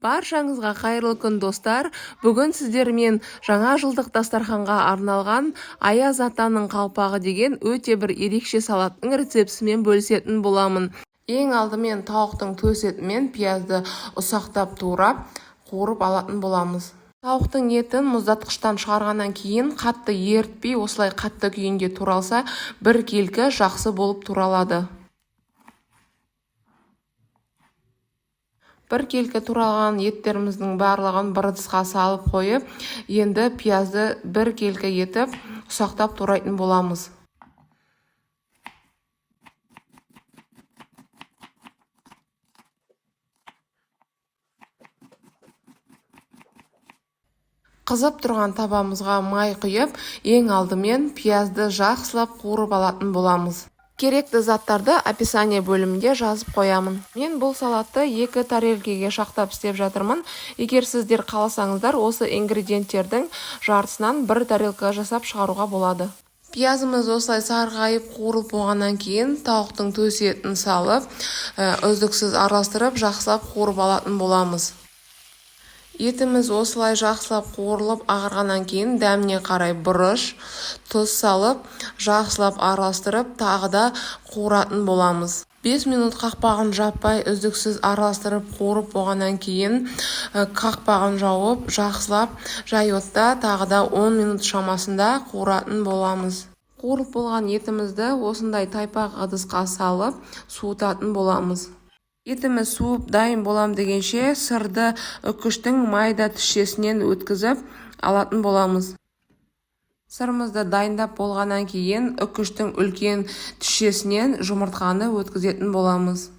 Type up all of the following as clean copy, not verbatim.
Баршаңызға қайырлы күн, достар! Бүгін сіздермен жаңа жылдық дастарханға арналған Аяз атаның қалпағы деген өте бір ерекше салаттың рецептісімен бөлісетін боламын. Ең алдымен тауықтың төс еті мен пиязды ұсақтап турап, қуырып алатын боламыз. Тауықтың етін мұздатқыштан шығарғаннан кейін қатты ерітпей, осылай қатты күйінде туралса, біркелкі жақсы болып туралады. Біркелкі туралған еттеріміздің барлығын бір ыдысқа салып қойып, енді пиязды біркелкі етіп ұсақтап турайтын боламыз. Қызып тұрған табамызға май құйып, ең алдымен пиязды жақсылап қуырып алатын боламыз. Керекті заттарды описание бөлімінде жазып қоямын. Мен бұл салатты 2 тарелкеге шақтап істеп жатырмын. Егер сіздер қаласаңыздар, осы ингредиенттердің жартысынан бір тарелка жасап шығаруға болады. Пиязымыз осылай сарғайып қуырылып болғаннан кейін тауықтың төс етін салып, үздіксіз араластырып, жақсылап қуырып алатын боламыз. Етіміз осылай жақсылап қуырылып ағарғаннан кейін дәміне қарай бұрыш, тұз салып, жақсылап араластырып, тағы да қуыратын боламыз. 5 минут қақпағын жаппай үздіксіз араластырып қуырып болғаннан кейін қақпағын жауып, жақсылап жай отта тағы да 10 минут шамасында қуыратын боламыз. Қуырылып болған етімізді осындай тайпақ ыдысқа салып, суытатын боламыз. Етіміз суып дайын болам дегенше сырды үкіштің майда тісшесінен өткізіп алатын боламыз. Сырымызды дайындап болғаннан кейін үкіштің үлкен тісшесінен жұмыртқаны өткізетін боламыз.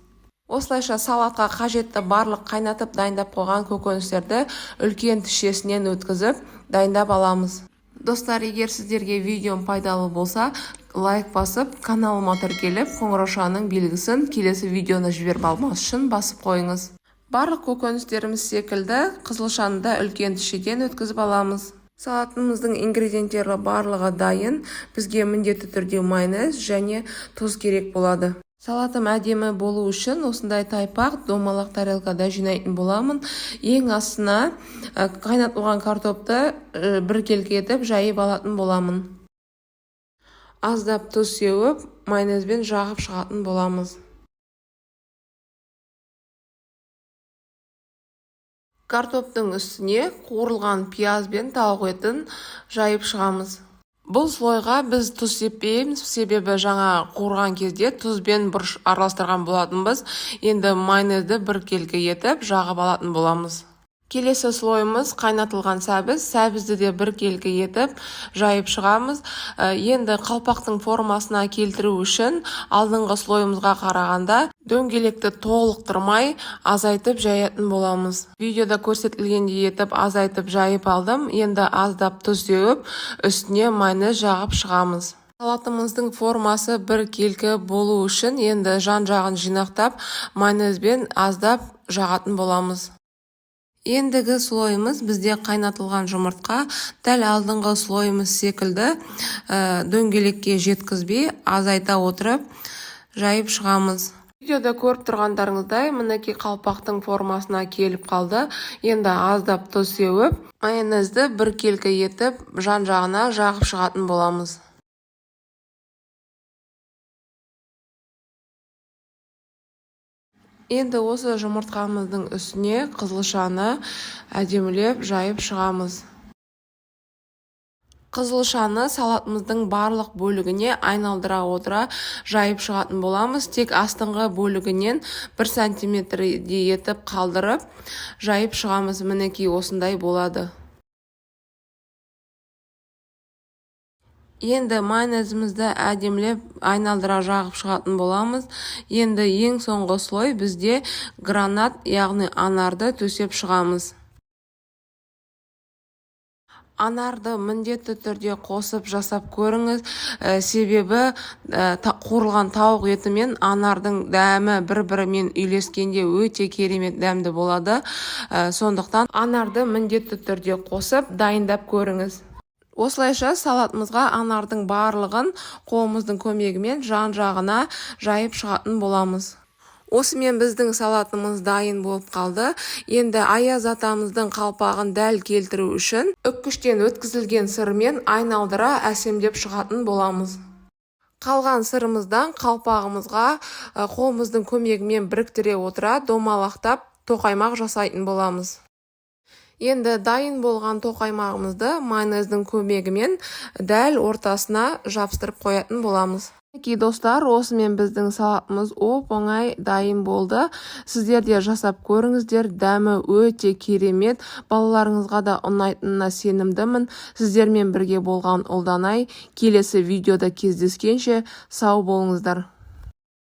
Осылайша салатқа қажетті барлық қайнатып дайындап қойған көкөністерді үлкен тісшесінен өткізіп дайындап аламыз. Достар, егер сіздерге видеом пайдалы болса, лайк басып, каналыма тіркеліп, қоңыраушаның белгісін келесі видеоны жіберіп алмас үшін басып қойыңыз. Барлық көкөністеріміз секілді қызылшаны да үлкен тісшеден өткізіп аламыз. Салатымыздың ингредиенттері барлығы дайын. Бізге міндетті түрде майонез және тұз керек болады. Салатым әдемі болу үшін осындай тайпақ домалақ тарелкада жинайтын боламын. Ең астына қайнатылған картопты біркелкі етіп жайып алатын боламын. Аздап тұз сеуіп, майонезбен жағып шығатын боламыз. Картоптың үстіне қуырылған пияз бен тауық етін жайып шығамыз. Бұл слойға біз тұз сеппейміз, себебі жаңа қуырған кезде тұз бен бұрыш араластырған болатынбыз. Енді майонезді біркелкі етіп жағып алатын боламыз. Келесі слойымыз қайнатылған сәбіз. Сәбізді де біркелкі етіп жайып шығамыз. Енді қалпақтың формасына келтіру үшін алдыңғы слойымызға қарағанда дөңгелекті толықтырмай азайтып жаятын боламыз. Видеода көрсетілгендей етіп азайтып жайып алдым. Енді аздап тұз сеуіп, үстіне майонез жағып шығамыз. Салатымыздың формасы біркелкі болу үшін енді жан-жағын жинақтап, майонезбен аздап жағатын боламыз. Ендігі слойымыз бізде қайнатылған жұмыртқа. Дәл алдыңғы слойымыз секілді дөңгелекке жеткізбей азайта отырып жайып шығамыз. Видеода көріп тұрғандарыңыздай, мінекей қалпақтың формасына келіп қалды. Енді аздап тұз сеуіп, майонезді біркелкі етіп жан-жағына жағып шығатын боламыз. Енді осы жұмыртқамыздың үстіне қызылшаны әдемілеп жайып шығамыз. Қызылшаны салатымыздың барлық бөлігіне айналдыра отыра жайып шығатын боламыз. Тек астыңғы бөлігінен 1 сантиметрдей етіп қалдырып жайып шығамыз. Мінекей осындай болады. Енді майонезімізді әдемілеп айналдыра жағып шығатын боламыз. Енді ең соңғы слой бізде гранат, яғни анарды төсеп шығамыз. Анарды міндетті түрде қосып жасап көріңіз. Себебі қуырылған тауық еті мен анардың дәмі бір-бірімен үйлескенде өте керемет дәмді болады. Сондықтан анарды міндетті түрде қосып дайындап көріңіз. Осылайша салатымызға анардың барлығын қолымыздың көмегімен жан-жағына жайып шығатын боламыз. Осымен біздің салатымыз дайын болып қалды. Енді Аяз атамыздың қалпағын дәл келтіру үшін үккіштен өткізілген сырмен айналдыра әсемдеп шығатын боламыз. Қалған сырымыздан қалпағымызға қолымыздың көмегімен біріктіре отыра домалақтап тоқаймақ жасайтын боламыз. Енді дайын болған тоқаймағымызды майонездің көмегімен дәл ортасына жабыстырып қоятын боламыз. Мінекей, достар, осымен біздің салатымыз оп-оңай дайын болды. Сіздер де жасап көріңіздер, дәмі өте керемет, балаларыңызға да ұнайтынына сенімдімін. Сіздермен бірге болған Ұлданай. Келесі видеода кездескенше сау болыңыздар.